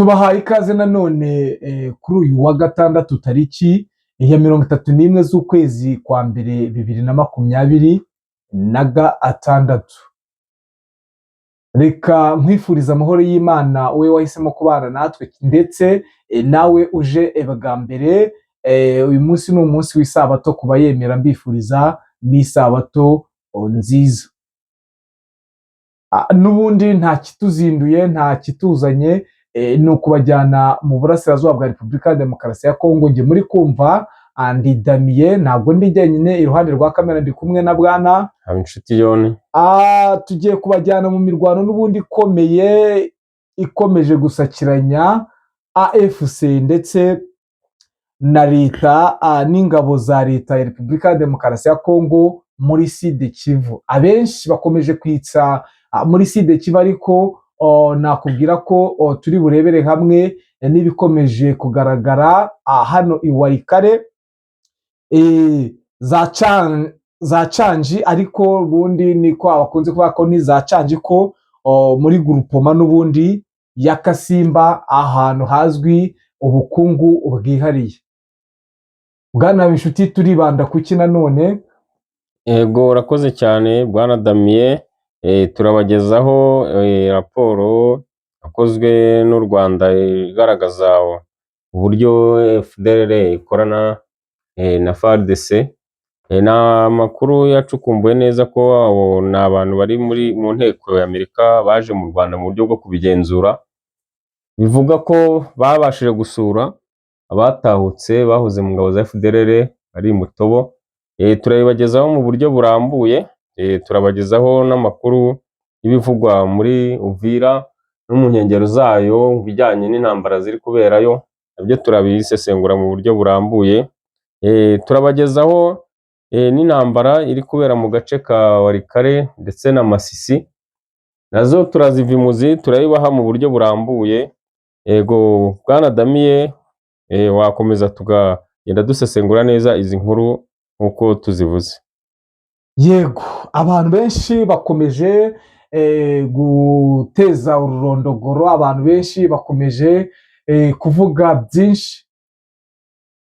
Tubahaye ikaze nanone kuri uyu wa gatandatu tariki ya 31 z'ukwezi kwa mbere 2026. Reka nkwifuriza amahoro y'Imana wowe wahisemo kubana natwe, ndetse nawe uje bwa mbere. Uyu munsi ni umunsi w'isabato ku bayemera, mbifuriza n'isabato nziza. N'ubundi nta kituzinduye, nta kituzanye, ni ukubajyana mu burasirazuba bwa Repubulika ya Demokarasi ya Kongo. Njye muri kumva ndi Damiye, ntabwo ndi jyenyine iruhande rwa kamera, ndi kumwe na bwana Habinshuti Yone. Tugiye kubajyana mu mirwano n'ubundi ikomeye ikomeje gusakiranya AFC ndetse na leta n'ingabo za leta ya Repubulika ya Demokarasi ya Kongo muri Sud Kivu. Abenshi bakomeje kwitsa muri Sud Kivu, ariko nakubwira ko turi burebere hamwe n'ibikomeje kugaragara hano i Walikale, za Canji, ariko ubundi niko bakunze kuvuga ko ni za Canji, ko muri groupement n'ubundi ya Kasimba, ahantu hazwi ubukungu bwihariye. Bwana Binshuti, turibanda kuki nanone? Yego, urakoze cyane bwana Damiye. Turabagezaho raporo yakozwe n'u Rwanda igaragaza uburyo FDLR ikorana na FARDC. Ni amakuru yacukumbuwe neza ko abo ni abantu bari muri mu nteko ya Amerika baje mu Rwanda mu buryo bwo kubigenzura, bivuga ko babashije gusura abatahutse bahoze mu ngabo za FDLR bari i Mutobo. Turabibagezaho mu buryo burambuye, turabagezaho n'amakuru y'ibivugwa muri Uvira no mu nkengero zayo mu bijyanye n'intambara ziri kuberayo, nabyo turabisesengura mu buryo burambuye. Turabagezaho n'intambara iri kubera mu gace ka Walikale ndetse na Masisi, nazo turaziva imuzi, turabibaha mu buryo burambuye. Yego bwana Damiye, wakomeza tukagenda dusesengura neza izi nkuru nk'uko tuzivuze. Yego, abantu benshi bakomeje guteza ururondogoro, abantu benshi bakomeje kuvuga byinshi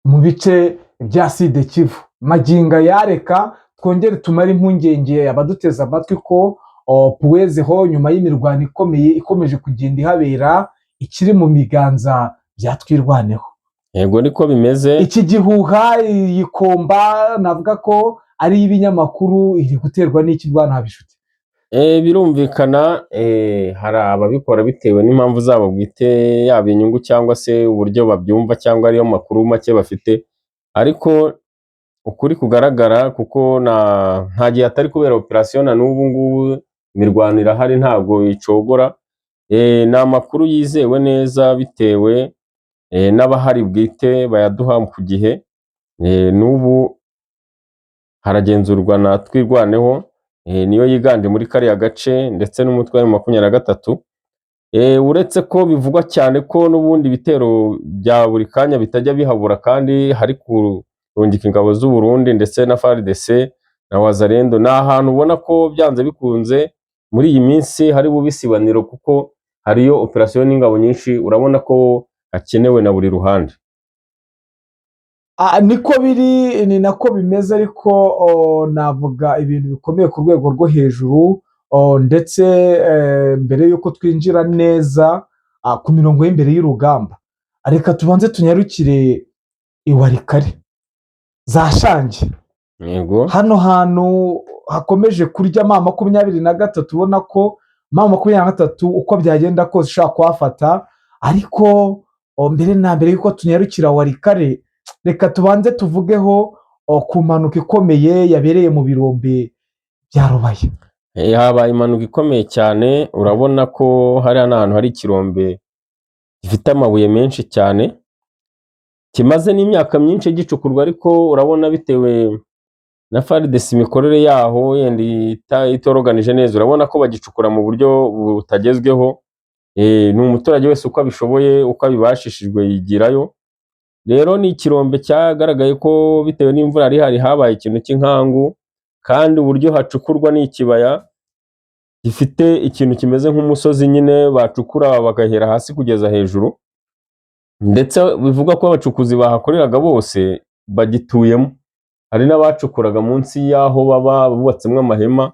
mu bice bya Sud Kivu. Magingo yareka twongere tumare impungenge abaduteze amatwi ko Puwezeho nyuma y'imirwano ikomeye ikomeje kugenda ihabera ikiri mu biganza bya Twirwaneho. Yego, niko bimeze. Iki gihuha, iyi komba navuga ko ari iy'ibinyamakuru, iri guterwa n'iki, bwana Habishuti? Birumvikana, hari ababikora bitewe n'impamvu zabo bwite, yaba inyungu cyangwa se uburyo babyumva cyangwa ariyo makuru make bafite, ariko ukuri kugaragara kuko nta gihe hatari kubera operasiyo, na n'ubu ngubu imirwano irahari, ntabwo icogora. Ni amakuru yizewe neza bitewe n'abahari bwite bayaduha ku gihe. N'ubu haragenzurwa na Twirwaneho, niyo yiganje muri kariya gace ndetse n'umutwe wa 23. Uretse ko bivugwa cyane ko n'ubundi ibitero bya buri kanya bitajya bihabura, kandi hari kurungika ingabo z'u Burundi ndetse na FARDC na Wazalendo. Ni ahantu ubona ko byanze bikunze muri iyi minsi hari bube isibaniro, kuko hariyo operasiyo n'ingabo nyinshi, urabona ko hakenewe na buri ruhande. Niko biri, ni nako bimeze, ariko navuga ibintu bikomeye ku rwego rwo hejuru, ndetse mbere y'uko twinjira neza ku mirongo y'imbere y'urugamba, reka tubanze tunyarukire i Walikale za Shange. Yego. Hano hantu hakomeje kurya M23, ubona ko M23 uko byagenda kose ushobora kuhafata, ariko mbere na mbere y'uko tunyarukira Walikale, reka tubanze tuvugeho ku mpanuka ikomeye yabereye mu birombe bya Rubaya. Habaye impanuka ikomeye cyane, urabona ko hariya ni ahantu hari ikirombe gifite amabuye menshi cyane, kimaze n'imyaka myinshi gicukurwa, ariko urabona bitewe na FARDC imikorere yaho yenda itoroganije neza, urabona ko bagicukura mu buryo butagezweho. Ni umuturage wese uko abishoboye, uko abibashishijwe yigirayo. Rero ni ikirombe cyagaragaye ko bitewe n'imvura yari ihari habaye ikintu cy'inkangu, kandi uburyo hacukurwa ni ikibaya gifite ikintu kimeze nk'umusozi nyine, bacukura bagahera hasi kugeza hejuru. Ndetse bivugwa ko abacukuzi bahakoreraga bose bagituyemo, hari n'abacukuraga munsi y'aho baba bubatsemo amahema.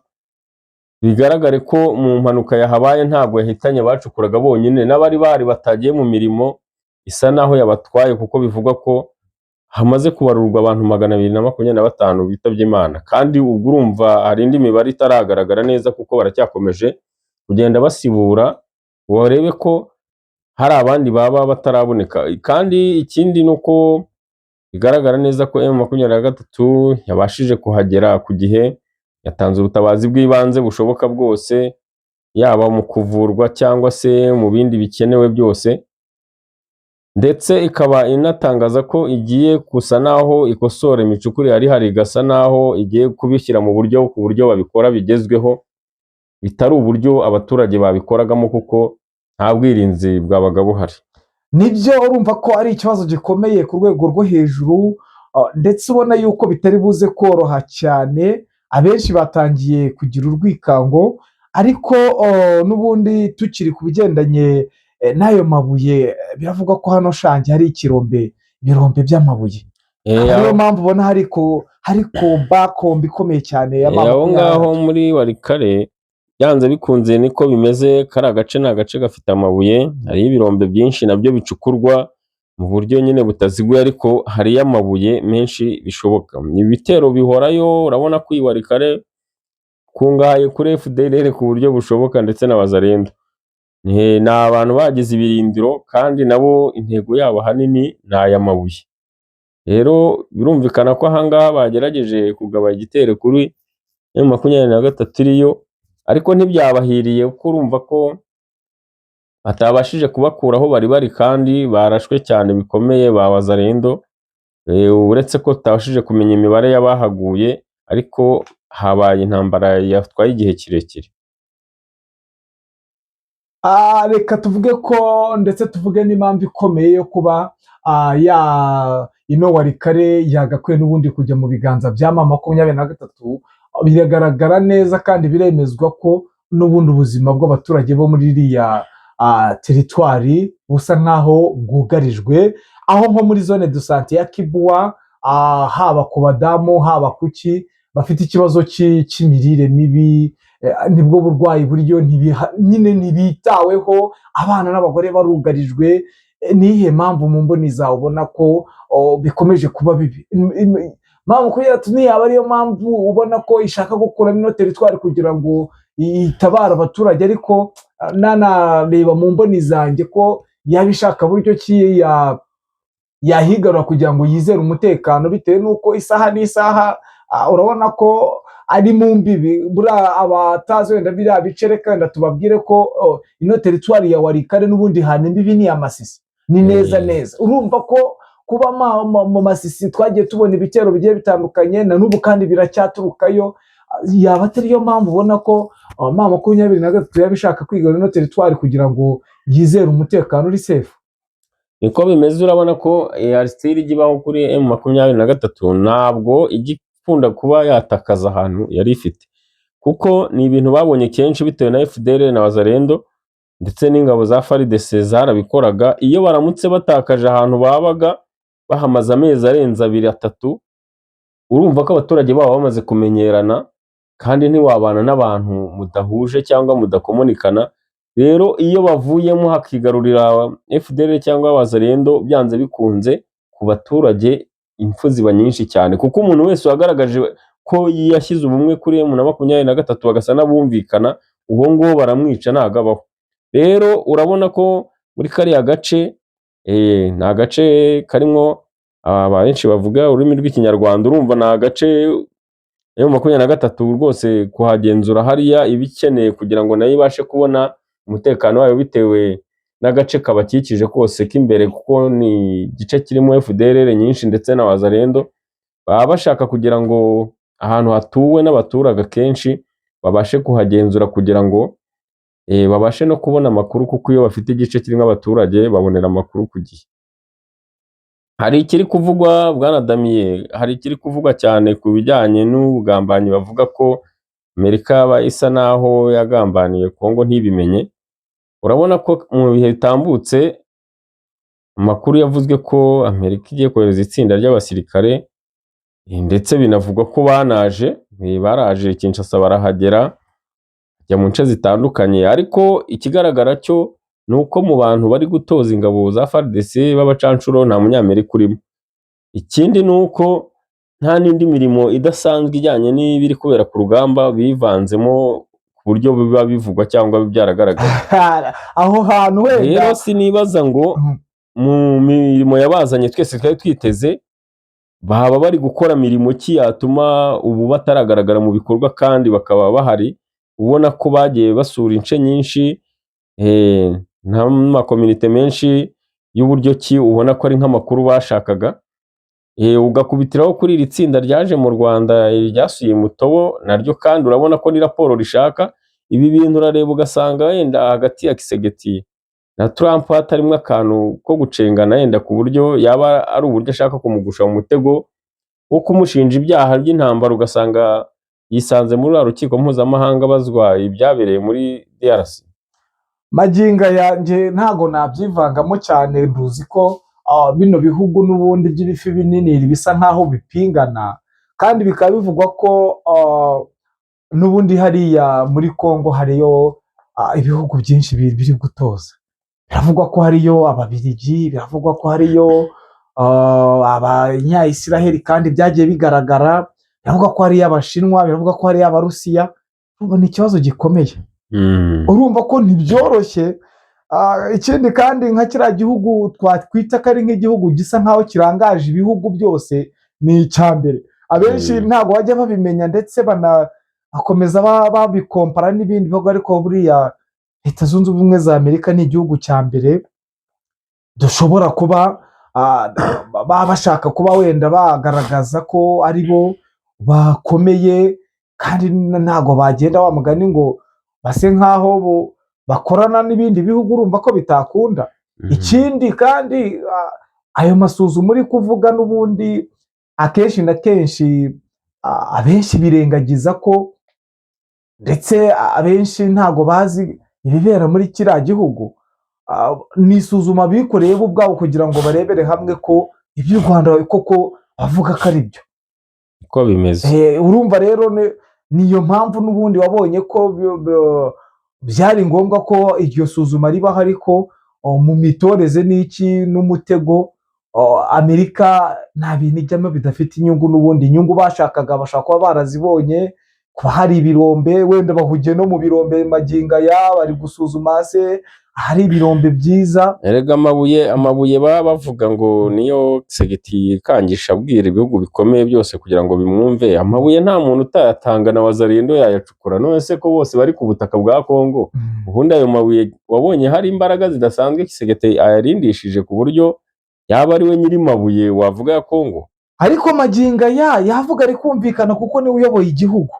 Bigaragare ko mu mpanuka yahabaye ntabwo yahitanye abacukuraga bonyine, n'abari bahari batagiye mu mirimo isa naho yabatwaye, kuko bivugwa ko hamaze kubarurwa abantu 225 bitabye Imana. Kandi ubwo urumva hari indi mibare itaragaragara neza, kuko baracyakomeje kugenda basibura ngo barebe ko hari abandi baba bataraboneka. Kandi ikindi ni uko bigaragara neza ko M23 yabashije kuhagera ku gihe, yatanze ubutabazi bw'ibanze bushoboka bwose, yaba mu kuvurwa cyangwa se mu bindi bikenewe byose, ndetse ikaba inatangaza ko igiye gusa naho ikosora imicukurire yari ihari, igasa naho igiye kubishyira mu buryo ku buryo babikora bigezweho, bitari uburyo abaturage babikoragamo kuko nta bwirinzi bwabaga buhari. Nibyo, urumva ko ari ikibazo gikomeye ku rwego rwo hejuru, ndetse ubona yuko bitari buze koroha cyane. Abenshi batangiye kugira urwikango, ariko n'ubundi tukiri ku bigendanye n'ayo mabuye, biravugwa ko hano Shangi hari ikirombe, ibirombe by'amabuye. Ariyo mpamvu ubona hari komba komba ikomeye cyane ya Aho makumyabiri na ngaho gatatu. Muri Walikale byanze bikunze niko bimeze. Kariya gace ni agace gafite amabuye, hariyo ibirombe byinshi nabyo bicukurwa mu buryo nyine butaziguye, ariko hariyo amabuye menshi bishoboka. Ibitero bihorayo, urabona ko iyi Walikale kungahaye kuri FDLR ku buryo bushoboka ndetse na Wazalendo. Ni abantu bagize ibirindiro, kandi nabo intego yabo ahanini ni aya mabuye. Rero birumvikana ko ahangaha bagerageje kugaba igitero kuri M23 iriyo, ariko ntibyabahiriye, kuko urumva ko batabashije kubakura aho bari bari, kandi barashwe cyane bikomeye ba Wazalendo. Uretse ko tutabashije kumenya imibare y'abahaguye, ariko habaye intambara yatwaye igihe kirekire. Reka tuvuge ko ndetse tuvuge n'impamvu ikomeye yo kuba ya ino Walikale yagakwiye n'ubundi kujya mu biganza bya M23. Biragaragara neza kandi biremezwa ko n'ubundi ubuzima bw'abaturage bo muri iriya teritwari busa nk'aho bwugarijwe, aho nko muri zone de santé ya Kibuwa, haba ku badamu, haba kuki bafite ikibazo cy'imirire mibi, nibwo burwayi buryo nyine ntibitaweho, abana n'abagore barugarijwe. Ni iyihe mpamvu mu mboni zawe ubona ko bikomeje kuba bibi? Mpamvu kubera ntiyaba ariyo mpamvu ubona ko ishaka gukuramo ino teritwari kugira ngo itabare abaturage, ariko nanareba mu mboni zanjye ko yaba ishaka buryo ki yahigarura kugira ngo yizere umutekano, bitewe n'uko isaha n'isaha urabona ko ari mu mbibi. Buriya abatazi wenda biriya bice, reka wenda tubabwire ko ino teritwari ya Walikale n'ubundi hana imbibi ni iya Masisi, ni neza neza. Urumva ko kuba mu Masisi twagiye tubona ibitero bigiye bitandukanye, na n'ubu kandi biracyaturukayo, yaba atari yo mpamvu ubona ko M23 yaba ishaka kwigarura ino teritwari kugira ngo yizere umutekano uri safe? Niko bimeze. Urabona ko Aristide ijya ibaho kuri M23, ntabwo ijya ikunda kuba yatakaza ahantu yari ifite, kuko ni ibintu babonye kenshi bitewe na FDLR na Wazalendo ndetse n'ingabo za FARDC zarabikoraga. Iyo baramutse batakaje ahantu babaga bahamaze amezi arenze abiri, atatu, urumva ko abaturage babo bamaze kumenyerana, kandi ntiwabana n'abantu mudahuje cyangwa mudakomunikana. Rero iyo bavuyemo hakigarurira FDLR cyangwa Wazalendo, byanze bikunze ku baturage impfu ziba nyinshi cyane, kuko umuntu wese wagaragaje ko yashyize ubumwe kuri M23 bagasa n'abumvikana, uwo nguwo baramwica, ntabwo abaho. Rero urabona ko muri kariya gace, ni agace karimwo benshi bavuga ururimi rw'Ikinyarwanda. Urumva ni agace M23 rwose kuhagenzura hariya iba ikeneye kugira ngo nayo ibashe kubona umutekano wayo, bitewe n'agace kabakikije kose k'imbere, kuko ni igice kirimo FDLR nyinshi ndetse na Wazalendo. Baba bashaka kugira ngo ahantu hatuwe n'abaturage akenshi babashe kuhagenzura, kugira ngo babashe no kubona amakuru, kuko iyo bafite igice kirimo abaturage babonera amakuru ku gihe. Hari ikiri kuvugwa, bwana Damien, hari ikiri kuvugwa cyane ku bijyanye n'ubugambanyi, bavuga ko Amerika yaba isa naho yagambaniye Kongo ntibimenye. Urabona ko mu bihe bitambutse Amakuru yavuzwe ko Amerika igiye kohereza itsinda ry'abasirikare, ndetse binavugwa ko banaje, baraje Kinshasa barahagera, bajya mu nce zitandukanye, ariko ikigaragara cyo ni uko mu bantu bari gutoza ingabo za FARDC b'abacanshuro nta Munyamerika urimo. Ikindi ni uko nta n'indi mirimo idasanzwe ijyanye n'ibiri kubera ku rugamba bivanzemo ku buryo biba bivugwa cyangwa byaragaragaye. Aho hantu wenda Rero sinibaza ngo mu mirimo yabazanye twese twari twiteze baba bari gukora mirimo ki yatuma ubu bataragaragara mu bikorwa kandi bakaba bahari, ubona ko bagiye basura ince nyinshi, n'amakomite menshi y'uburyo ki ubona ko ari nk'amakuru bashakaga. Ugakubitiraho kuri iri tsinda ryaje mu Rwanda ryasuye Mutobo, naryo kandi urabona ko ni raporo rishaka. Ibi bintu urareba ugasanga wenda hagati ya Tshisekedi na Trump hatarimo akantu ko gucengana, yenda ku buryo yaba ari uburyo ashaka kumugusha mu mutego wo kumushinja ibyaha by'intambara, ugasanga yisanze muri ruriya rukiko mpuzamahanga abazwa ibyabereye muri DRC. Magingo yanjye ntago nabyivangamo cyane. Ntuzi ko bino bihugu n'ubundi by'ibifi binini bisa nkaho bipingana, kandi bikaba bivugwa ko n'ubundi hariya muri Congo hariyo ibihugu byinshi biri gutoza. Biravugwa ko hariyo Ababiligi, biravugwa ko hariyo Abanyayisiraheli, kandi byagiye bigaragara. Biravugwa ko hariyo Abashinwa, biravugwa ko hariyo Abarusiya. Urumva ni ikibazo gikomeye. Urumva ko ntibyoroshye. Ikindi kandi, nka kiriya gihugu twakwita ko ari nk'igihugu gisa nkaho kirangaje ibihugu byose, ni icya mbere abenshi ntabwo bajya babimenya, ndetse banakomeza babikompara n'ibindi bihugu. Ariko buriya Leta Zunze Ubumwe za Amerika ni igihugu cya mbere dushobora kuba baba bashaka kuba wenda bagaragaza ko ari bo bakomeye, kandi ntabwo bagenda wa mugani ngo base nk'aho bo bakorana n'ibindi bihugu. Urumva ko bitakunda. Ikindi kandi, ayo masuzuma uri kuvuga n'ubundi akenshi na kenshi abenshi birengagiza ko, ndetse abenshi ntabwo bazi ibibera muri kiriya gihugu. Ni isuzuma bikoreye bo ubwabo kugira ngo barebere hamwe ko iby'u Rwanda koko bavuga ko ari byo. Uko bimeze. Urumva rero niyo mpamvu n'ubundi wabonye ko byari ngombwa ko iryo suzuma ribaho. Ariko mu mitoreze n'iki n'umutego, Amerika nta bintu ijyamo bidafite inyungu. N'ubundi inyungu bashakaga bashobora kuba barazibonye, kuba hari ibirombe, wenda bahugiye no mu birombe magingo aya, bari gusuzuma se ahari ibirombe byiza. Erega amabuye baba bavuga ngo niyo Tshisekedi yikangisha abwira ibihugu bikomeye byose kugira ngo bimwumve. Amabuye nta muntu utayatanga, na Wazalendo yayacukura. None se ko bose bari ku butaka bwa Kongo, ubundi ayo mabuye wabonye hari imbaraga zidasanzwe Tshisekedi ayarindishije ku buryo yaba ari we nyiri mabuye wavuga ya Kongo? Ariko magingo aya yavuga ari kumvikana kuko niwe uyoboye igihugu.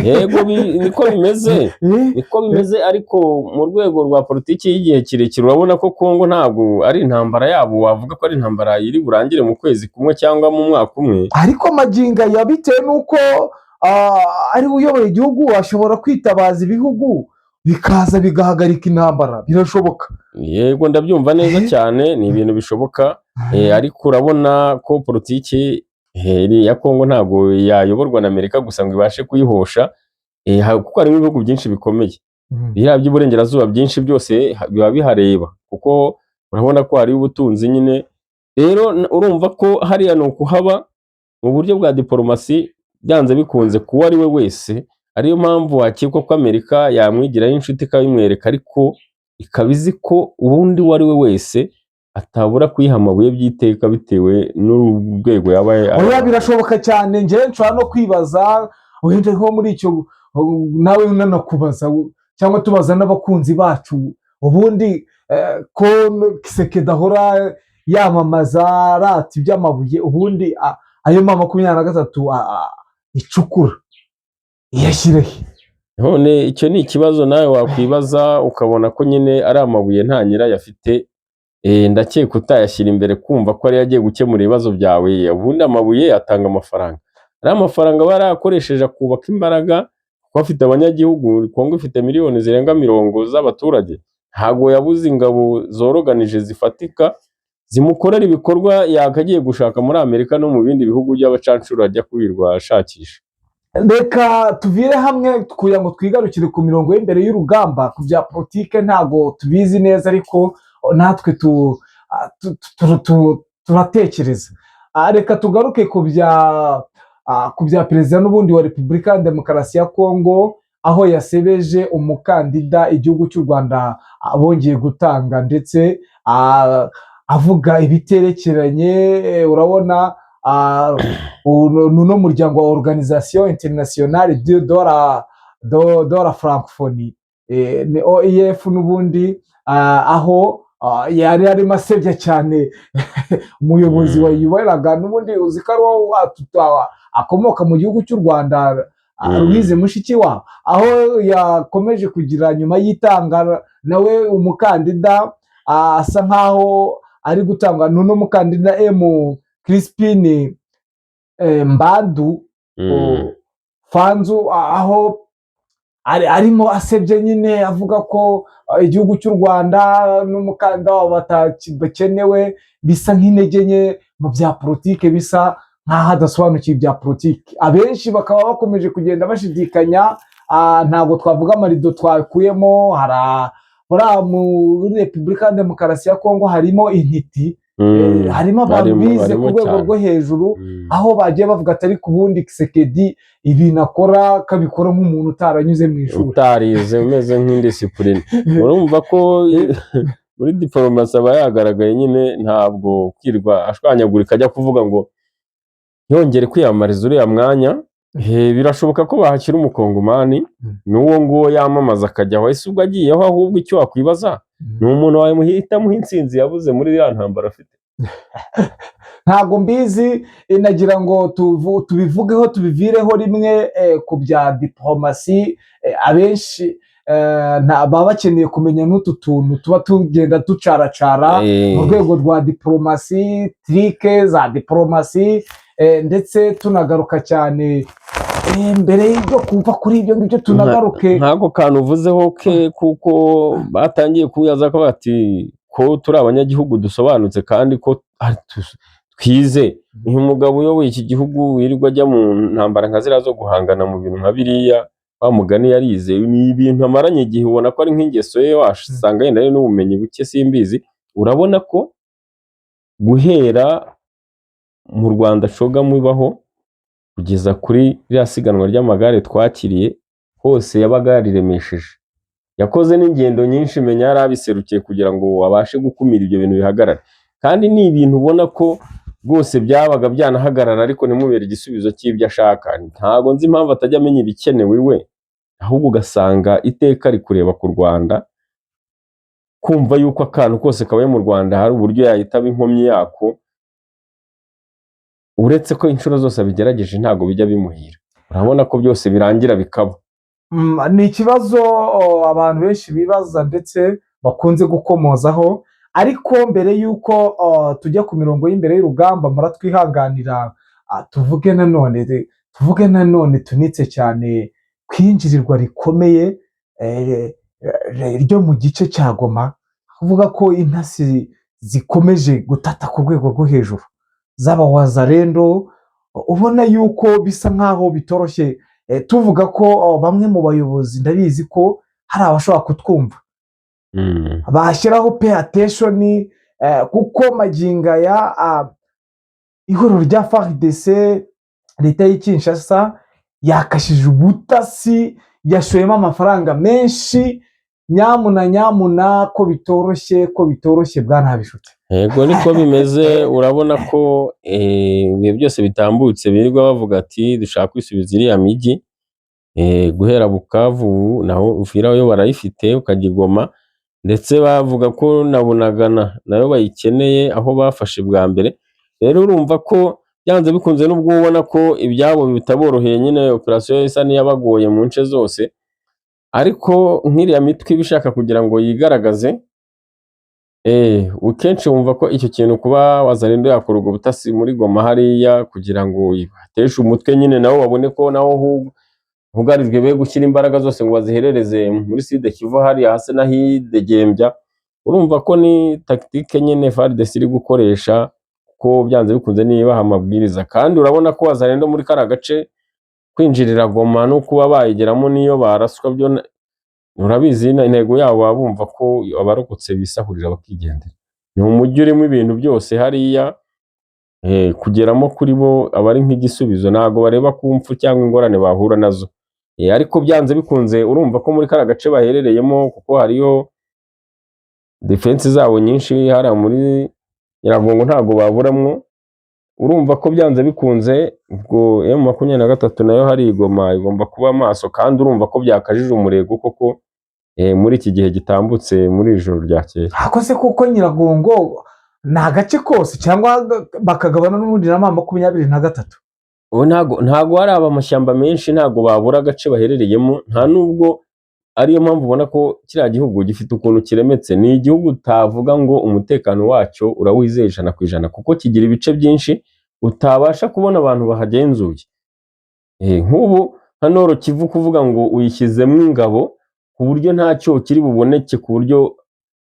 Yego, niko bimeze. Niko bimeze, ariko mu rwego rwa politiki y'igihe kirekire urabona ko Kongo ntabwo ari intambara yabo wavuga ko ari intambara iri burangire mu kwezi kumwe cyangwa mu mwaka umwe. Ariko magingo aya, bitewe n'uko ari we uyoboye igihugu, ashobora kwitabaza ibihugu bikaza bigahagarika intambara, birashoboka. Yego, ndabyumva neza cyane, ni ibintu bishoboka, ariko urabona ko politiki ya Kongo ntabwo yayoborwa na Amerika gusa ngo ibashe kuyihosha, kuko harimo ibihugu byinshi bikomeye. Biriya by'uburengerazuba byinshi byose biba bihareba, kuko urabona ko hariho ubutunzi nyine. Rero urumva ko hariya ni ukuhaba mu buryo bwa diporomasi byanze bikunze kuwo ari we wese. Ariyo mpamvu wakekwa ko Amerika yamwigiraho inshuti ikabimwereka, ariko ikaba izi ko ubundi uwo ari we wese atabura kuyiha amabuye by'iteka bitewe n'urwego yaba Oya, birashoboka cyane. Njyewe nshobora no kwibaza wenda nko muri icyo nawe nanakubaza cyangwa tubaza n'abakunzi bacu, ubundi ko Tshisekedi ahora yamamaza arata iby'amabuye, ubundi ayo M23 icukura iyashyire he? None icyo ni ikibazo nawe wakwibaza, ukabona ko nyine ari amabuye nta nyirayo afite. Ndakeka utayashyira imbere kumva ko ariyo agiye gukemura ibibazo byawe. Ubundi amabuye atanga amafaranga, ariya mafaranga aba yarayakoresheje akubaka imbaraga, kuko afite abanyagihugu. Kongo ifite miliyoni zirenga mirongo z'abaturage, ntabwo yabuze ingabo zoroganije zifatika. Zimukorera ibikorwa yakagiye gushaka muri Amerika no mu bindi bihugu by'abacancuro ajya kubirwa ashakisha. Reka tuvire hamwe kugira ngo twigarukire ku mirongo y'imbere y'urugamba. Ku bya politike ntabwo tubizi neza, ariko natwe turatekereza. Reka tugaruke ku bya perezida n'ubundi wa Repubulika ya Demokarasi ya Kongo, aho yasebeje umukandida igihugu cy'u Rwanda bongeye gutanga, ndetse avuga ibiterekeranye. Urabona uno muryango wa Organisation Internationale de la Francophonie, ni OIF n'ubundi, aho yari arimo asebya cyane umuyobozi wayiberaga n'ubundi, uzi ko ari wowe akomoka mu gihugu cy'u Rwanda, Louise Mushikiwabo, aho yakomeje kugira nyuma y'itanga nawe umukandida asa nkaho ari gutangwa n'uno mukandida M Crispin Mbandu Fanzu, aho arimo asebye nyine avuga ko igihugu cy'u Rwanda n'umukandida wabo bakenewe, bisa nk'intege nke mu bya politike, bisa nk'aho adasobanukiwe ibya politike. Abenshi bakaba bakomeje kugenda bashidikanya. Ntabwo twavuga amarido twakuyemo. Hari muri Repubulika ya Demokarasi ya Kongo harimo intiti, harimo abantu bize ku Barimo rwego cyane. rwo hejuru, aho bagiye bavuga ati: "Ariko ubundi Tshisekedi ibintu akora akabikora nk'umuntu utaranyuze mu ishuri." Utarize, umeze nk'indiscipline. Urumva ko muri diporomasi aba yagaragaye nyine, ntabwo kwirwa ashwanyagurika ajya kuvuga ngo yongere kwiyamamariza uriya mwanya. Birashoboka ko bahashyira umukongomani n'uwo nguwo yamamaza akajyaho. Ese ubwo agiyeho, ahubwo icyo wakwibaza ni umuntu wamuhitamo intsinzi yabuze muri iriya ntambara afite? Ntabwo mbizi. Nagira ngo tubivugeho, tubivireho rimwe ku bya diporomasi. Abenshi baba bakeneye kumenya n'utu tuntu tuba tugenda ducaracara mu rwego rwa diporomasi, tricks za diporomasi, ndetse tunagaruka cyane mbere yo kuva kuri ibyo ngibyo tunagaruke. Nk'ako kantu uvuzeho ke, kuko batangiye kuyaza ko bati ko turi abanyagihugu dusobanutse kandi ko twize. Uyu mugabo uyoboye iki gihugu wirirwa ajya mu ntambara nka ziriya zo guhangana mu bintu nka biriya, wa mugani yarize, ni ibintu amaranye igihe, ubona ko ari nk'ingeso ye, wasanga yenda ari n'ubumenyi buke, simbizi. Urabona ko guhera mu Rwanda CHOGM ibaho kugeza kuri ririya siganwa ry'amagare twakiriye, hose yabaga yariremesheje, yakoze n'ingendo nyinshi, menya yari abiserukiye kugira ngo abashe gukumira ibyo bintu bihagarare. Kandi ni ibintu ubona ko rwose byabaga byanahagarara, ariko ntimubere igisubizo cy'ibyo ashaka. Ntabwo nzi impamvu atajya amenya ibikenewe iwe, ahubwo ugasanga iteka ari kureba ku Rwanda, kumva yuko akantu kose kabaye mu Rwanda hari uburyo yahita aba inkomyi yako, uretse ko inshuro zose abigerageje ntabwo bijya bimuhira. Urabona ko byose birangira bikaba. Ni ikibazo abantu benshi bibaza ndetse bakunze gukomozaho. Ariko mbere y'uko tujya ku mirongo y'imbere y'urugamba, muratwihanganira tuvuge nanone tunitse cyane kwinjirirwa rikomeye ryo mu gice cya Goma, kuvuga ko intasi zikomeje gutata ku rwego rwo hejuru z'aba Wazalendo, ubona yuko bisa nk'aho bitoroshye. Tuvuga ko bamwe mu bayobozi, ndabizi ko hari abashobora kutwumva, bashyiraho pay attention, kuko magingo aya ihuriro rya FARDC, leta y'i Kinshasa yakashije ubutasi, yashoyemo amafaranga menshi. Nyamuna nyamuna, ko bitoroshye, ko bitoroshye, bwana Habishuti. Yego, niko bimeze. Urabona ko ibihe byose bitambutse birirwa bavuga ati dushaka kwisubiza iriya mijyi, guhera Bukavu, naho Uvira yo barayifite, ukajya i Goma, ndetse bavuga ko na Bunagana nayo bayikeneye, aho bafashe bwa mbere. Rero urumva ko byanze bikunze, nubwo ubona ko ibyabo bitaboroheye nyine, operasiyo isa n'iyabagoye mu nce zose, ariko nk'iriya mitwe iba ishaka kugira ngo yigaragaze. Kenshi wumva ko icyo kintu kuba Wazalendo yakora ubwo butasi muri Goma hariya kugira ngo ibateshe umutwe nyine, nabo babone ko naho hugarijwe, be gushyira imbaraga zose ngo baziherereze muri Sud Kivu hariya hasi n'ahidegembya. Urumva ko ni tactique nyine FARDC iri gukoresha, kuko byanze bikunze nibaha amabwiriza. Kandi urabona ko Wazalendo muri kariya gace kwinjirira Goma no kuba bayigeramo niyo baraswa byo urabizi, intego yabo baba bumva ko abarokotse bisahurira bakigendera. Ni umujyi urimo ibintu byose hariya, kugeramo kuri bo aba ari nk'igisubizo, ntabwo bareba ku mfu cyangwa ingorane bahura nazo. Ariko byanze bikunze urumva ko muri kariya gace baherereyemo, kuko hariyo défense zabo nyinshi hariya muri Nyiragongo, ntabwo baburamwo. Urumva ko byanze bikunze ubwo M23 nayo hari i Goma igomba kuba maso, kandi urumva ko byakajije umurego koko muri iki gihe gitambutse, muri iri joro ryakeye. Akoze kuko Nyiragongo ni agace kose cyangwa bakagabana n'ubundi na M23? Ubu ntago hari amashyamba menshi, ntago babura agace baherereyemo, nta nubwo ariyo mpamvu ubona ko kiriya gihugu gifite ukuntu kiremetse. Ni igihugu utavuga ngo umutekano wacyo urawizeye 100%, kuko kigira ibice byinshi utabasha kubona abantu bahagenzuye. Nk'ubu nka Nord Kivu, kuvuga ngo uyishyizemo ingabo ku buryo ntacyo kiri buboneke, ku buryo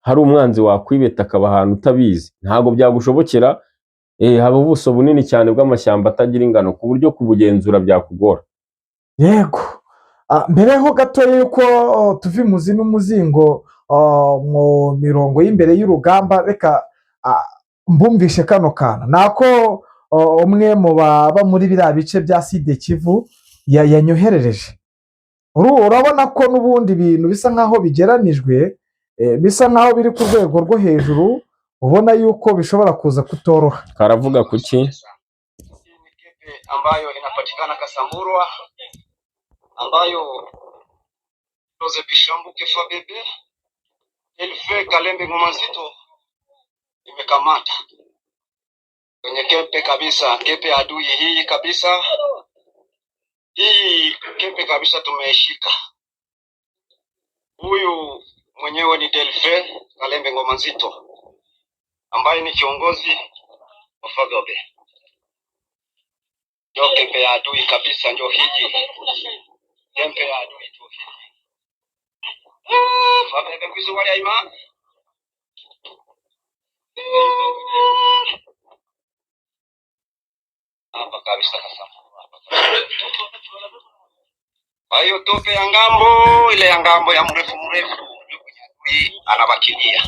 hari umwanzi wakwibeta akaba ahantu utabizi, ntabwo byagushobokera. Haba ubuso bunini cyane bw'amashyamba atagira ingano, ku buryo kubugenzura byakugora. Yego. Mbere ho gato y'uko tuva imuzi n'umuzingo mu mirongo y'imbere y'urugamba, reka mbumvishe kano kantu nako umwe mu baba muri biriya bice bya Sud Kivu yanyoherereje. Urabona ko n'ubundi ibintu bisa nk'aho bigeranijwe, bisa nk'aho biri ku rwego rwo hejuru, ubona yuko bishobora kuza kutoroha. Karavuga kuki? Hii ni kepe ambayo inapatikana Kasamburwa, ambayo Rose Bishambuke Fabebe Elfe Kalembe Ngoma Nzito imekamata kwenye kepe kabisa, kepe ya adui hii kabisa, hii kepe kabisa tumeishika. Huyu mwenyewe ni Delfe Kalembe Ngoma Nzito ambaye ni kiongozi wa Fagabe. Ndio kepe ya adui kabisa, ndio hii kempe ya adui ndio hii. Ah, Fabebe kwizu wali aima hapa kabisa Kasamburwa hapa kabisa. Kwa hiyo tope ya ngambo ile ya ngambo ya mrefu mrefu ndio kwenye adui anabakilia.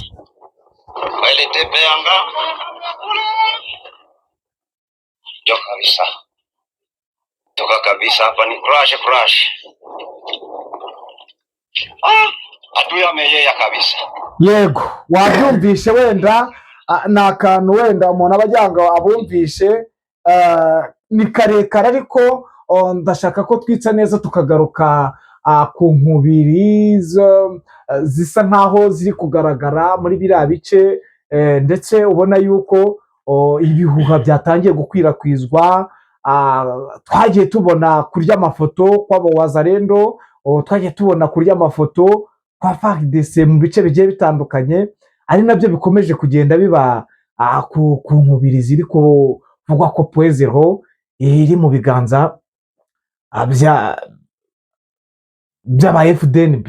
Kwa ile tepe ya ngambo ndio kabisa, toka kabisa hapa ni crash crash. Ah, adui ameyeya kabisa. Yego, wabyumvishe. Wenda ni akantu wenda umuntu aba agira ngo abumvishe, ni karekare, ariko ndashaka ko twitsa neza tukagaruka ku nkubiri zisa nkaho ziri kugaragara muri biriya bice, ndetse ubona yuko ibihuha byatangiye gukwirakwizwa. Twagiye tubona kurya amafoto kw'abo Wazalendo, twagiye tubona kurya amafoto kwa FARDC mu bice bigiye bitandukanye, ari nabyo bikomeje kugenda biba ku nkubiri ziri kuvugwa ko Point Zéro iri mu biganza by'aba FDNB,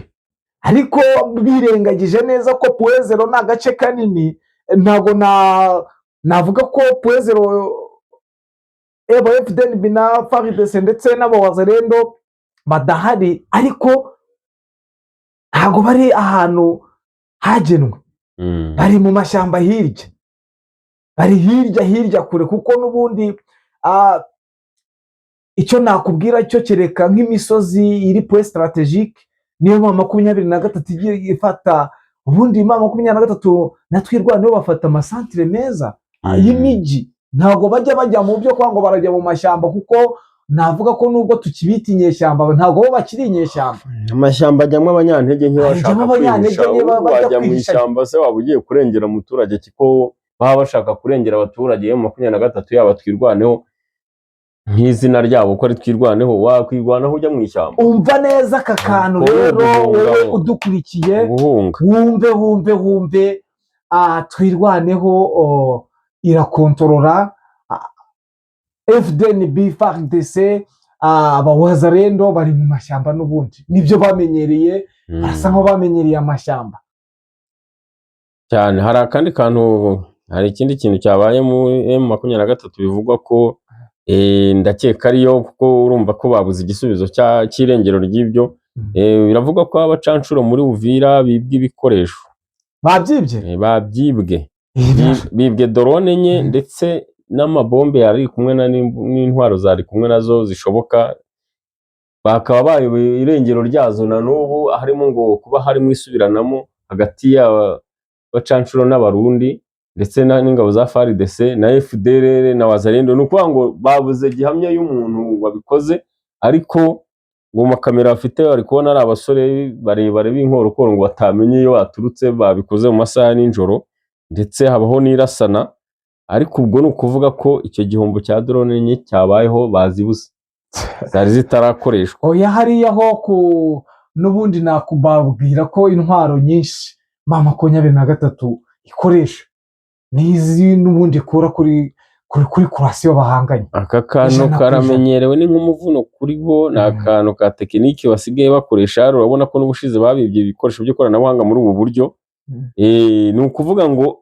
ariko birengagije neza ko Point Zéro ni agace kanini. Ntabwo navuga ko Point Zéro eba FDNB na FARDC ndetse n'abawazalendo badahari, ariko ntabwo bari ahantu hagenwe. Bari mu mashyamba hirya, bari hirya hirya kure, kuko n'ubundi icyo nakubwira cyo kereka nk'imisozi iri point stratégique, niyo M23 igiye ifata. Ubundi M23 na Twirwaneho bafata amasantere meza y'imijyi, ntabwo bajya bajya mu byo kuba ngo barajya mu mashyamba, kuko navuga ko nubwo tukibita inyeshyamba, ntabwo bo bakiri inyeshyamba. Amashyamba ajyamo abanyantege nke Ajyamo bashaka abanyantege kwihisha. nke bajya Wajya mu kwihisha. ishyamba se waba ugiye kurengera umuturage? Kuko baba bashaka kurengera abaturage M23, yaba Twirwaneho nk'izina ryabo ko ari Twirwaneho, wakwirwanaho ujya mu ishyamba? Umva neza aka kantu. Wowe Rero guhunga wowe wo. udukurikiye, Guhunga. wumve, wumve, wumve, Twirwaneho irakontorora FDNB, FARDC, abawazalendo bari mu mashyamba n'ubundi nibyo bamenyereye. Barasa nkaho bamenyereye amashyamba. Cyane. Hari akandi kantu, hari ikindi kintu cyabaye mu M23 bivugwa ko ndakeka ariyo, kuko urumva ko babuze igisubizo cy'irengero ry'ibyo. Biravugwa ko abacanshuro muri Uvira bibwe ibikoresho. Babyibye? Babyibwe. Bibwe drone enye ndetse n'amabombe yari kumwe n'intwaro zari kumwe nazo zishoboka, bakaba bayoboye irengero ryazo na n'ubu. Harimo ngo kuba harimo isubiranamo hagati y'abacanshuro n'Abarundi ndetse n'ingabo za FARDC na FDLR na Wazalendo. Ni ukuvuga ngo babuze gihamya y'umuntu wabikoze, ariko ngo mu makamera bafite bari kubona ari abasore barebare b'inkorokoro, ngo batamenye iyo baturutse. Babikoze mu masaha ya nijoro, ndetse habaho n'irasana. Ariko ubwo ni ukuvuga ko icyo gihombo cya drone enye cyabayeho, bazibuze, zari zitarakoreshwa. Oya, hariya ho ku n'ubundi nakubabwira ko intwaro nyinshi M23 ikoresha n'izi n'ubundi ikura kuri kurasiyo bahanganye. Aka kantu 100%. Karamenyerewe, ni nk'umuvuno kuri bo, ni akantu ka tekiniki basigaye bakoresha. Urabona ko n'ubushize babibye ibikoresho by'ikoranabuhanga muri ubu buryo. Ni ukuvuga ngo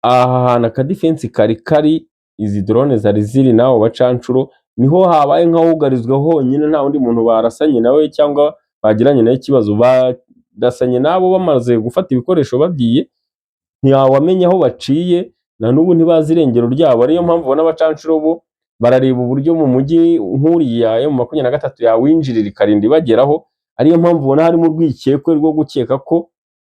aha hantu akadefense kari izi drone zari ziri n'abo bacanshuro, niho habaye nk'ahugarizwa honyine, nta wundi muntu barasanye nawe cyangwa bagiranye nawe ikibazo. Barasanye n'abo bamaze gufata ibikoresho bagiye, ntawamenya aho baciye, na n'ubu ntibazi irengero ryabo. Ariyo mpamvu ubona abacanshuro bo barareba uburyo mu mujyi nk'uriya M23 yawinjirira ikarinda ibageraho. Ariyo mpamvu ubona harimo urwikekwe rwo gukeka ko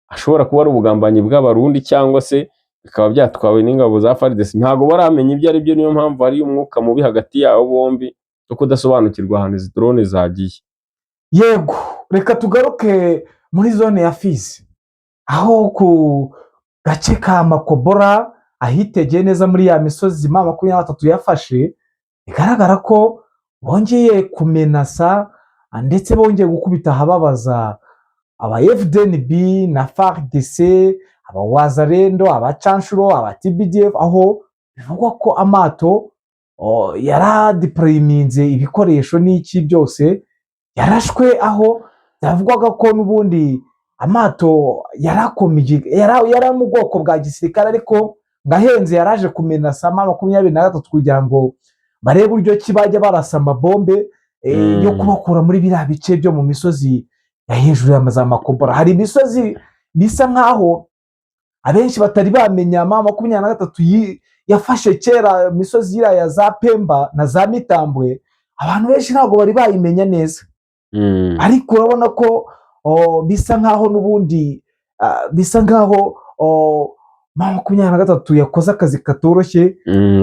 ashobora kuba ari ubugambanyi bw'Abarundi cyangwa se bikaba byatwawe n'ingabo za FARDC. Ntabwo baramenya ibyo ari byo, niyo mpamvu hari umwuka mubi hagati yabo bombi wo kudasobanukirwa ahantu izi drone zagiye. Yego, reka tugaruke muri zone ya Fizi, aho ku gace ka Makobora, ahitegeye neza muri ya misozi M23 yafashe. Bigaragara ko bongeye kumenasa ndetse bongeye gukubita ahababaza aba FDNB na FARDC, aba Wazalendo, abacanshuro, aba TBDF, aho bivugwa ko amato yaradeployiminze ibikoresho n'iki byose yarashwe, aho byavugwaga ko n'ubundi amato yarakomeye, yari mu bwoko bwa gisirikare ariko ngo ahenze, yaraje kumenasa M23 kugira ngo barebe uburyo ki bajya barasa amabombe yo kubakura muri biriya bice byo mu misozi ya hejuru ya za Makobora. Hari imisozi bisa nkaho abenshi batari bamenya M23 yafashe kera, imisozi iriya ya za Pemba na za Mitambwe, abantu benshi ntabwo bari bayimenya neza. Ariko urabona ko bisa nkaho n'ubundi bisa nkaho M23 yakoze akazi katoroshye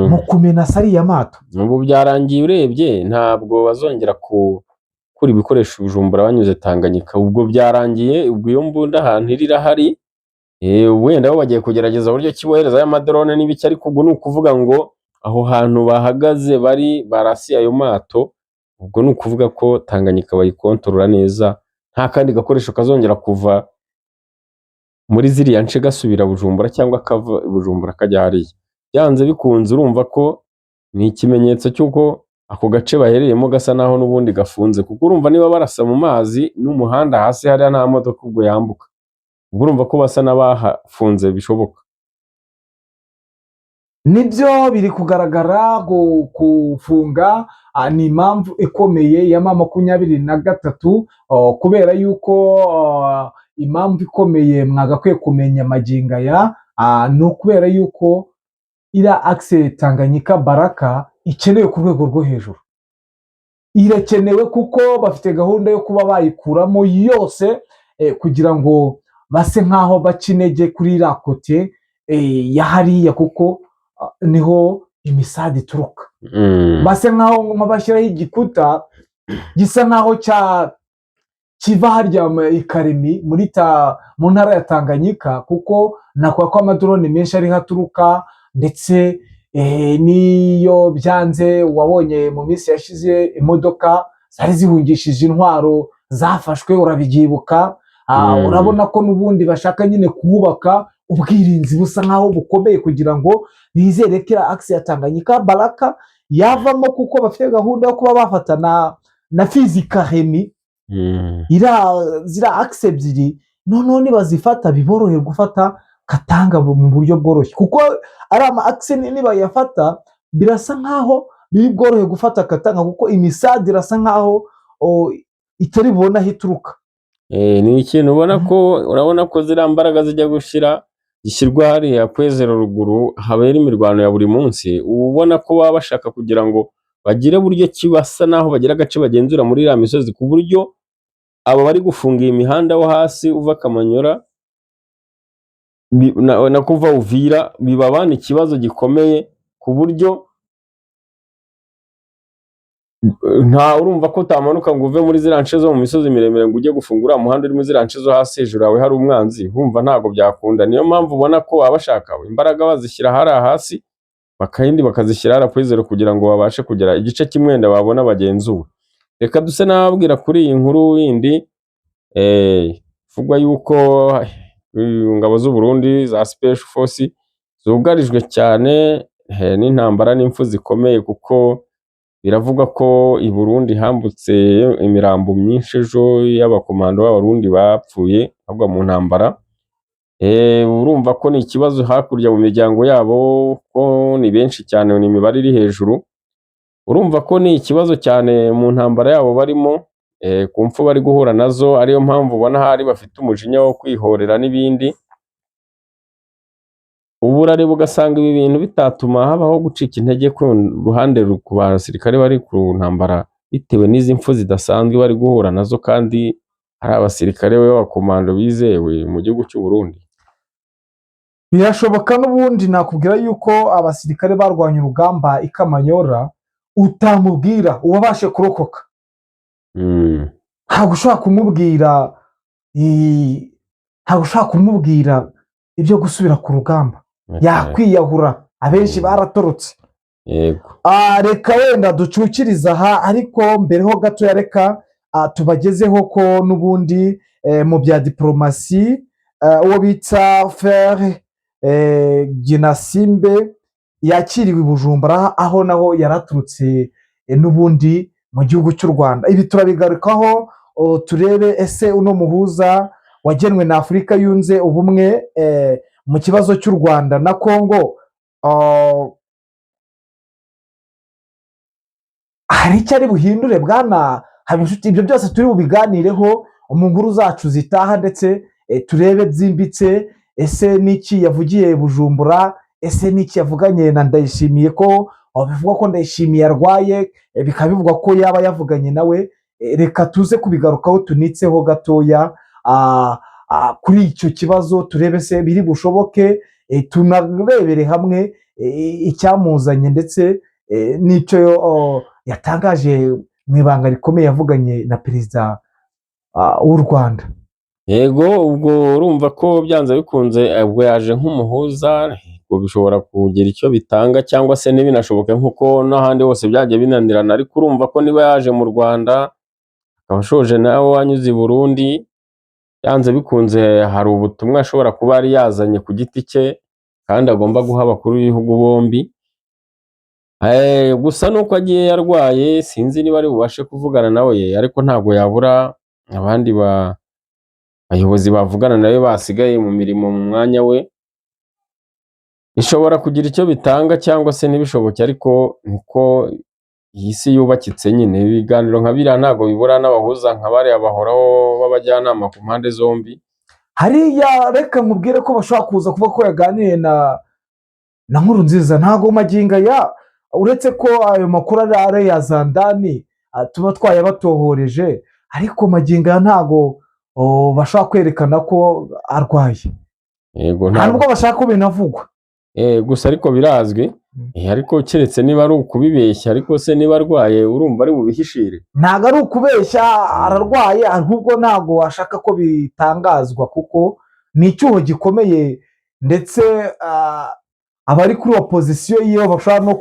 mu kumenasa ariya mato. Ubu byarangiye, urebye ntabwo bazongera gukura ibikoresho Bujumbura banyuze Tanganyika. Ubwo byarangiye, ubwo iyo mbunda ahantu iri irahari. Wenda bo bagiye kugerageza uburyo ki boherezayo amadrone n'ibiki, ariko ubwo ni ukuvuga ngo aho hantu bahagaze bari barasiye ayo mato, ubwo ni ukuvuga ko Tanganyika bayikontorora neza, nta kandi gakoresho kazongera kuva muri ziriya nce gasubira Bujumbura cyangwa kava i Bujumbura kajya hariya. Byanze bikunze urumva ko ni ikimenyetso cy'uko ako gace bahereyemo gasa naho n'ubundi gafunze, kuko urumva niba barasa mu mazi n'umuhanda hasi hariya nta modoka ubwo yambuka, ubwo urumva ko basa n'abahafunze bishoboka. Nibyo biri kugaragara, kufunga ni impamvu ikomeye ya M23, kubera yuko impamvu ikomeye mwagakwiye kumenya magingo aya ni ukubera yuko iriya axe Tanganyika Baraka ikenewe ku rwego rwo hejuru. Irakenewe kuko bafite gahunda yo kuba bayikuramo yose kugira ngo base nk'aho baca intege kuri iriya côté ya hariya, kuko niho imisada ituruka. Base nk'aho bashyiraho igikuta gisa nk'aho cya kiva harya i Karemi muri ta mu ntara ya Tanganyika, kuko nakuba ko amadrone menshi ariho aturuka. Ndetse n'iyo byanze, wabonye mu minsi yashize imodoka zari zihungishije intwaro zafashwe, urabyibuka. Urabona ko n'ubundi bashaka nyine kuhubaka ubwirinzi busa nkaho bukomeye kugira ngo bizere ko iriya axe ya Tanganyika Baraka yavamo, kuko bafite gahunda yo kuba bafata na Fizi Karemi. Iriya ziriya axe ebyiri noneho nibazifata biboroheye gufata. Katanga mu buryo bworoshye, kuko ari ama axe nibayafata birasa nkaho biri bworohe gufata Katanga, kuko imisadi irasa nkaho itari bubone aho ituruka. Ni ikintu ubona ko, urabona ko ziriya mbaraga zijya gushyira gishyirwa hariya Kwezero ruguru habera imirwano ya buri munsi, uba ubona ko baba bashaka kugira ngo bagire buryo ki basa naho bagira agace bagenzura muri iriya misozi, ku buryo aba bari gufunga iyi mihanda wo hasi uva Kamanyora na kuva Uvira bibabana ikibazo gikomeye, ku buryo nta urumva ko utamanuka ngo uve muri ziriya nce zo mu misozi miremire ngo ujye gufungura uriya muhanda urimo ziriya nce zo hasi, hejuru yawe hari umwanzi, wumva ntabwo byakunda. Niyo mpamvu ubona ko baba bashaka imbaraga bazishyira hariya hasi, bakayindi bakazishyira hariya Kwizero kugira ngo babashe kugera igice kimwe wenda babona bagenzura. Reka duse n'ababwira kuri iyi nkuru yindi ivugwa yuko ingabo z'u Burundi za Special Force zugarijwe cyane n'intambara n'impfu zikomeye, kuko biravugwa ko i Burundi hambutse imirambo myinshi ejo y'abakomando b'Abarundi bapfuye bagwa mu ntambara. Urumva ko ni ikibazo hakurya mu miryango yabo, ko ni benshi cyane, ni imibare iri hejuru. Urumva ko ni ikibazo cyane mu ntambara yabo barimo, ku mpfu bari guhura nazo, ariyo mpamvu ubona ahari bafite umujinya wo kwihorera n'ibindi. Ubu urareba ugasanga ibi bintu bitatuma habaho gucika intege ku ruhande ku basirikare bari ku ntambara, bitewe n'izi mpfu zidasanzwe bari guhura nazo, kandi ari abasirikare b'abakomando bizewe mu gihugu cy'u Burundi. Birashoboka. N'ubundi nakubwira yuko abasirikare barwanya urugamba i Kamanyora utamubwira uwabashe kurokoka, ntabwo ushobora kumubwira ntabwo ushobora kumubwira ibyo gusubira ku rugamba, yakwiyahura. Abenshi baratorotse. Reka wenda ducukirize aha, ariko mbere ho gatoya reka tubagezeho ko n'ubundi mu bya diporomasi uwo bita Faure Gnassingbé yakiriwe i Bujumbura, aho naho yaraturutse n'ubundi mu gihugu cy'u Rwanda. Ibi turabigarukaho turebe ese uno muhuza wagenwe na Afurika Yunze Ubumwe mu kibazo cy'u Rwanda na Kongo hari icyo ari buhindure? Bwana Habinshuti, ibyo byose turi bubiganireho mu nkuru zacu zitaha, ndetse turebe byimbitse ese n'iki yavugiye Bujumbura, ese n'iki yavuganye na Ndayishimiye, ko bivugwa ko Ndayishimiye arwaye, bikaba bivugwa ko yaba yavuganye nawe. Reka tuze kubigarukaho tunitseho gatoya kuri icyo kibazo, turebe se biri bushoboke, tunarebere hamwe icyamuzanye ndetse n'icyo yatangaje mu ibanga rikomeye yavuganye na perezida w'u Rwanda. Yego, ubwo urumva ko byanze bikunze ubwo yaje nk'umuhuza, ubwo bishobora kugira icyo bitanga cyangwa se ntibinashoboke, nk'uko n'ahandi hose byagiye binanirana. Ariko urumva ko niba yaje mu Rwanda akaba ashoje nawe wanyuze i Burundi, byanze bikunze hari ubutumwa ashobora kuba yari yazanye ku giti cye kandi agomba guha abakuru b'ibihugu bombi. Gusa nuko agiye yarwaye, sinzi niba ari bubashe kuvugana nawe, ariko ntabwo yabura abandi bayobozi bavugana nawe basigaye mu mirimo mu mwanya we. Bishobora kugira icyo bitanga cyangwa se ntibishoboke, ariko niko iyi si yubakitse nyine. Ibiganiro nka biriya ntabwo bibura n'abahuza nka bariya bahoraho b'abajyanama ku mpande zombi. Hariya reka nkubwire ko bashobora kuza kuvuga ko yaganiriye na Nkurunziza. Ntabwo magingo aya, uretse ko ayo makuru ari aya zandani tuba twayabatohoreje, ariko magingo aya ntabwo bashobora kwerekana ko arwaye. Yego. Nta Ntabwo nubwo bashaka ko binavugwa. Gusa ariko birazwi. Ariko keretse niba ari ukubibeshya, ariko se niba arwaye urumva ari bubihishire? Ntabwo ari ukubeshya, ararwaye, ahubwo ntabwo washaka ko bitangazwa kuko ni icyuho gikomeye, ndetse abari kuri opozisiyo iyo bashobora no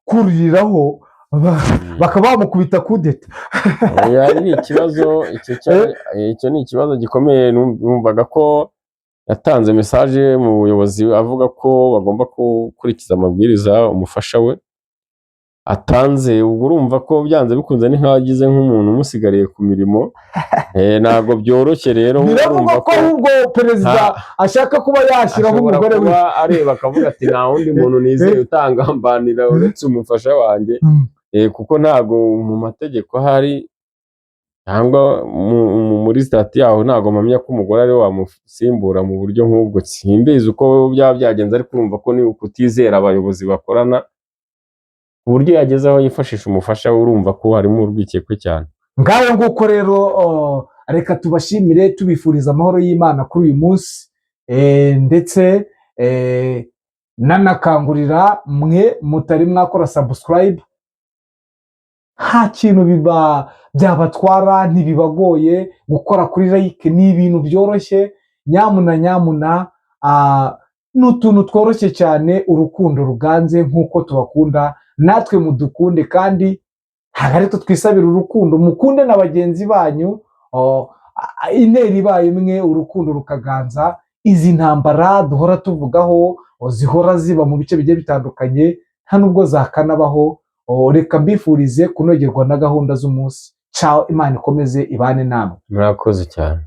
kuririraho bakaba bamukubita kudeta. Oya, ni ikibazo icyo icyo ni ikibazo gikomeye. Numvaga ko yatanze message mu buyobozi avuga ko bagomba gukurikiza amabwiriza umufasha we. atanze, ubwo urumva ko byanze bikunze ni nk'aho agize nk'umuntu umusigariye ku mirimo. Ntabwo byoroshye rero. Biravugwa urumva ko ahubwo perezida ashaka kuba yashyiraho ashobora umugore we. Kuba areba akavuga ati: "Nta wundi muntu nizeye utangambanira uretse umufasha wanjye." Kuko ntabwo mu mategeko ahari cyangwa muri statut yaho, ntabwo mpamya ko umugore ariwe wamusimbura mu buryo nk'ubwo. Simbizi uko byaba byagenze, ariko urumva ko ni ukutizera abayobozi bakorana, ku buryo yageze aho yifashisha umufasha we, urumva ko harimo urwikekwe cyane. Ngaho nguko rero, oh, reka tubashimire, tubifuriza amahoro y'Imana kuri uyu munsi, ndetse nanakangurira mwe mutari mwakora subscribe, nta kintu biba byabatwara, ntibibagoye gukora kuri like, ni ibintu byoroshye. Nyamuna nyamuna, ni utuntu tworoshye cyane. Urukundo ruganze nk'uko tubakunda, natwe mudukunde, kandi ntabwo ari twe twisabira urukundo, mukunde na bagenzi banyu. Oh, intera ibaye imwe, urukundo rukaganza, izi ntambara duhora tuvugaho, oh, zihora ziba mu bice bigiye bitandukanye, nta nubwo zakanabaho. Oh, reka mbifurize kunogerwa na gahunda z'umunsi. Ciao, Imana ikomeze ibane namwe. Murakoze cyane.